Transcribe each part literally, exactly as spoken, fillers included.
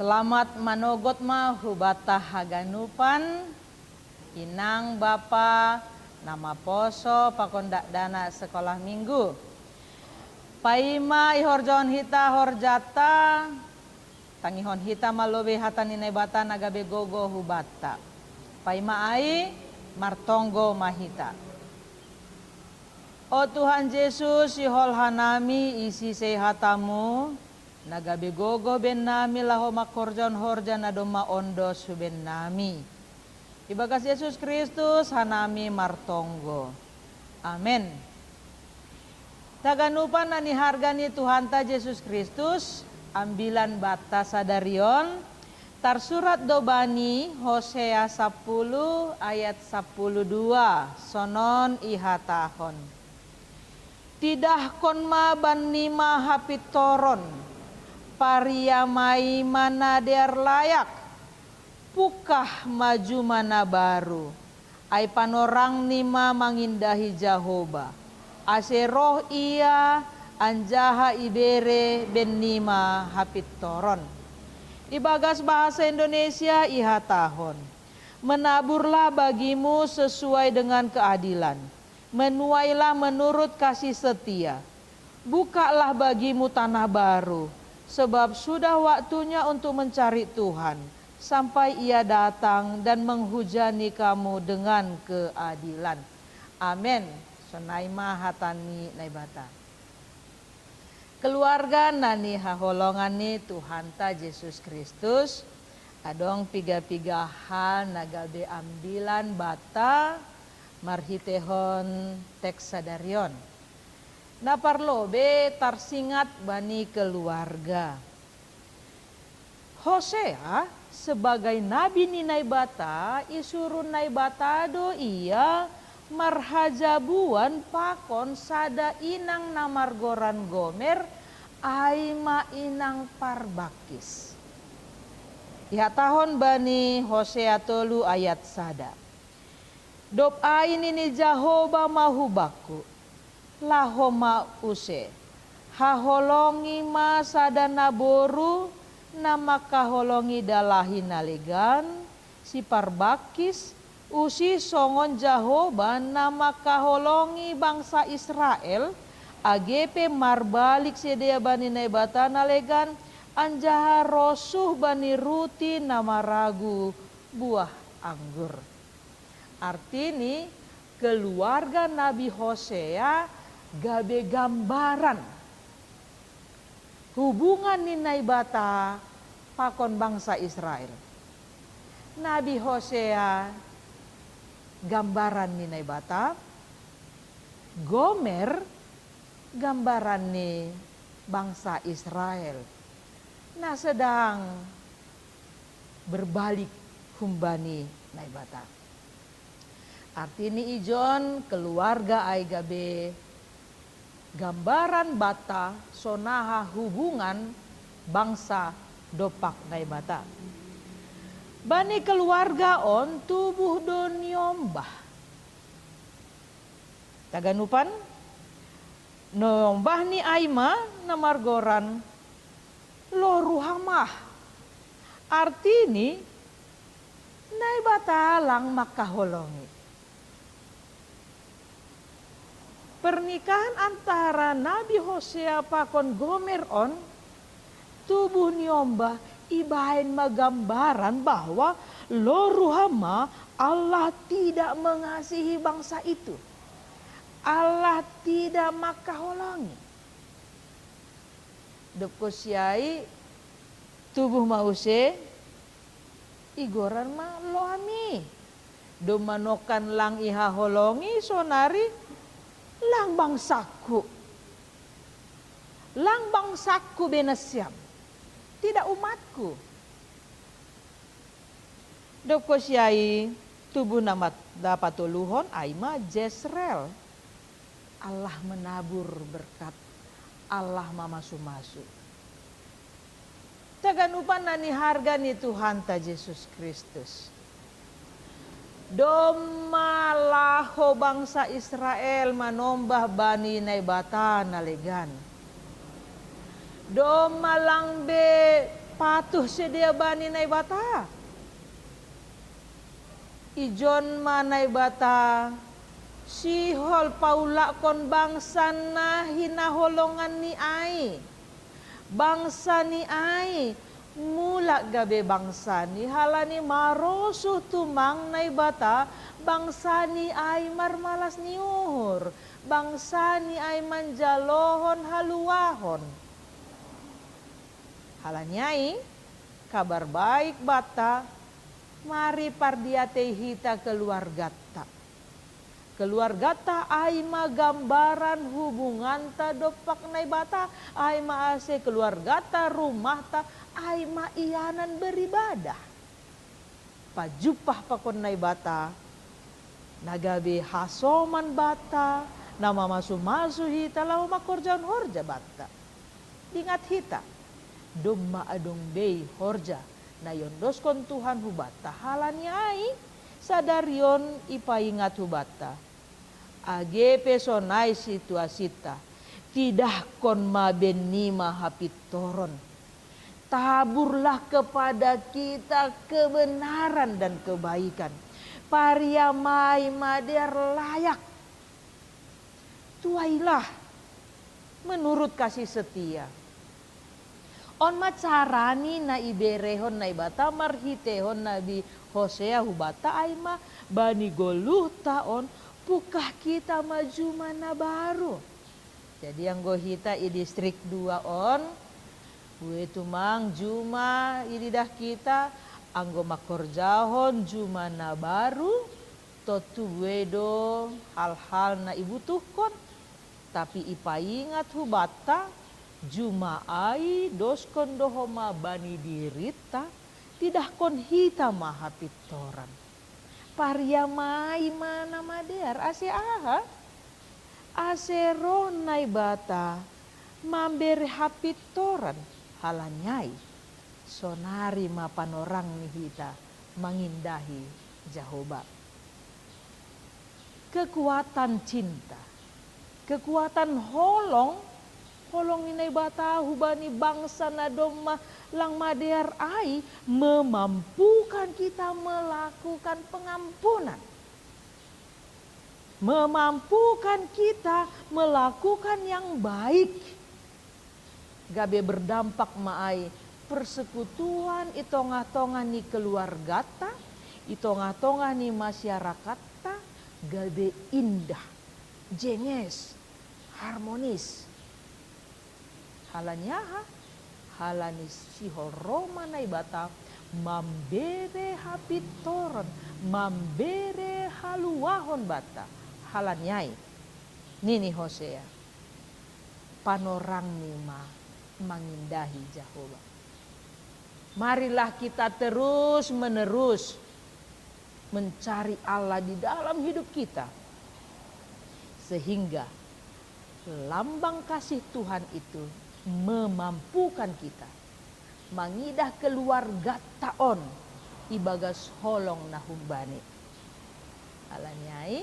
Selamat manogot ma hubata haganupan, inang bapa, na maposo pakon dakdanak sekolah minggu. Paima ihorjahon hita horjata, tangihon hita ma lobei hata ni Naibata na gabe gogo hubata. Paima ai, martonggo ma hita. O Tuhan Jesus, ihol hanami isi sei hatamu, na gabe gogo bennami laho mangkorjahon horja na domma ondos hu bennami. Ibagas Jesus Kristus hanami martonggo. Amen. Taganupan na niharga ni Tuhanta Jesus Kristus, ambilan banta sadarion, tarsurat do bani Hosea sapuluh ayat sapuluh dua, sonon ihatahon. Tidahkon ma bannima hapintoron, pariamai ma na dear layak, pungkah ma juma na baru, ai panorangni ma mangindahi Jahoba, ase roh ia anjaha ibere bennima hapintoron. Ibagas bahasa Indonesia ihatahon, menaburlah bagimu sesuai dengan keadilan, menuailah menurut kasih setia. Bukalah bagimu tanah baru, sebab sudah waktunya untuk mencari Tuhan, sampai Ia datang dan menghujani kamu dengan keadilan. Amen. Sonai ma hata ni Naibata. Keluarga na nihaholongan ni Tuhanta Jesus Kristus, adong piga-piga hal na gabe ambilan banta marhitehon teks sadarion. Na parlobei tarsingat bani keluarga. Hosea sebagai nabi ni Naibata, isurun Naibata do ia marhajabuan pakon sada inang na margoran Gomer, ai ma inang parbangkis. Ihatahon bani Hosea tolu ayat sada. Dob ai nini Jahoba ma hubakku, laho ma use, haholongi ma sada naboru na mangkaholongi dalahi na legan, siparbangkis, usih songon Jahoba na mangkaholongi bangsa Israel, age pe marbalik sidea bani Naibata na legan, anjaha rosuh bani ruti na maragu buah anggur. Artini, keluarga Nabi Hosea gabe gambaran hubungan ni Naibata pakon bangsa Israel. Nabi Hosea gambaran ni Naibata, Gomer gambaran ni bangsa Israel na sedang berbalik humbani Naibata. Artini ijon keluarga ai gabe gambaran banta sonaha hubungan bangsa dompak Naibata. Bani keluarga on tubuh do niombah. Taganupan, niombah ni ai ma na margoran Lo Ruhamah. Artini, Naibata lang mangkaholongi. Pernikahan antara Nabi Hosea pakon Gomer on, tubuh niombah ibaen ma gambaran bahwa Lo Ruhamah Allah tidak mengasihi bangsa itu. Allah tidak mangkaholongi. Dob kosiai tubuh ma use, igoran ma Lo Ami. Domma nongkan lang ihaholongi, sonari lang bangsangku. Lang bangsangku be nasiam, tidak umatku. Dob kosiai tubuh na mat-, na patoluhon ai ma Jesreel. Allah menabur berkat, Allah mamasu-masu. Taganupan na niharga ni Tuhanta Jesus Kristus. Domma laho bangsa Israel manombah bani Naibata na legan. Domma lang be Patuh sedia bani Naibata. Ijon ma Naibata sihol paulakkon bangsa na hinaholongan ni ai. Bangsa ni ai mulak gabe bangsa ni halani marosuh tumang Naibata, bangsa ni ai marmalas ni uhur, bangsa ni ai manjalohon haluahon. Halani ai, Kabar Baik banta, mari pardiatei hita keluarganta. Keluarganta ai ma gambaran hubunganta dompak Naibata, ai ma ase keluarganta, rumahta ai ma ianan beribadah. Pajumpah pakon Naibata, na gabe hasoman banta, na mamasu-masu hita laho mangkorjahon horja banta. Dingat hita, domma adong bei horja na iondoskon Tuhan hubanta. Halani ai, sadari on ipaingat hubanta. Age pe sonai situasita, tidahkon ma bennima hapintoron. Taburlah kepada kita kebenaran dan kebaikan. Pariamai ma dear layak. Tuailah menurut kasih setia. On ma carani na iberehon Naibata marhiteihon Nabi Hosea hubanta, ai ma bani goluhta on, pungkah hita ma juma na baru. Jadi anggo hita i distrik dua on, bue tumang juma ididah hita, anggo mangkorjahon juma na baru, tontu bue do hal-hal na ibutuhkon, tapi ipaingat hubanta, juma ai doskon do homa bani dirinta, tidahkon hita ma hapintoran. Pariamai ma na madear, ase aha? Ase roh Naibata mambere hapintoran. Halani ai, sonari ma panorang ni hita mangindahi Jahowa. Kekuatan cinta, kekuatan holong, holong ni Naibata hubani bangsa na domma lang madear ai memampukan kita melakukan pengampunan. Memampukan kita melakukan yang baik. Gabe berdampak ma ai persekutuan i tongah-tongah ni keluargata, i tongah-tongah ni masyarakatta, gabe indah, jenges, harmonis. Halani aha? Halani sihol roh ma Naibata mambere hapintoron, mambere haluahon banta. Halani ai, nini Hosea, panorangni ma mangindahi Jahowa. Marilah kita terus-menerus mencari Allah di dalam hidup kita, sehingga lambang kasih Tuhan itu memampukan kita mangidah keluargata on ibagas holong na humbani. Halani ai,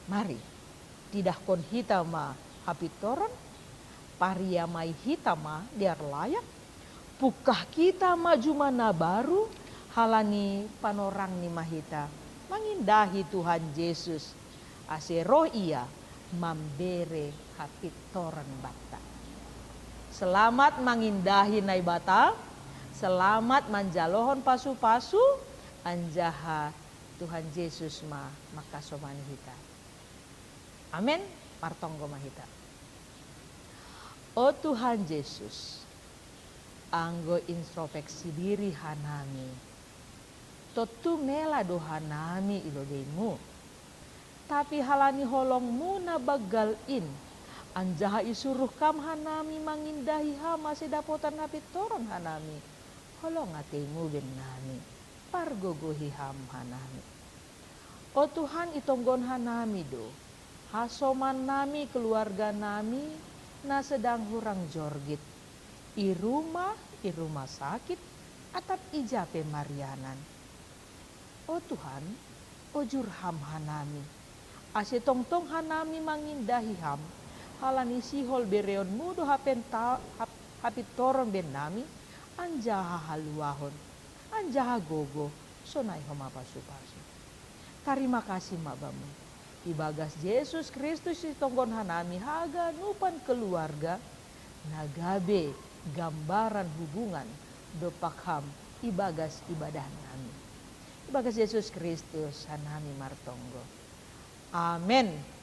mari, tidahkon hita ma hapintoron, pariamai hita ma dear layak, pungkah hita ma juma na baru, halani panorangni ma hita mangindahi Tuhan Jesus, ase roh Ia mambere hapintoran banta. Selamat mangindahi Naibata, selamat manjalohon pasu-pasu, anjaha Tuhan Jesus ma mangkasomani hita. Amen. Martonggo ma hita. O Tuhan Jesus, anggo introspeksi diri hanami, tontu mela do hanami i lobeimu. Tapi halani holongmu na banggal in, anjaha isuruh Kam hanami mangindahi Ham ase dapotan hapintoron hanami, holong ateimu bennami, pargogohi Ham hanami. O Tuhan, itonggohon hanami do hasomannami, keluarganami na sedang hurang jorgit, i rumah, i rumah sakit, atap ija pe marianan. O Tuhan, ojur Ham hanami, ase tongtong hanami mangindahi Ham, halani sihol bereonmu do hapenta-, hap-, hapintoron ben nami, anjaha haluahon, anjaha gogo sonai homa pasu-pasu. Tarima kasih ma Bamu. Ibagas Jesus Kristus sitonggon hanami haganupan keluarga, na gabe gambaran hubungan dompak Ham ibagas ibadah nami. Ibagas Jesus Kristus hanami martonggo. Amen.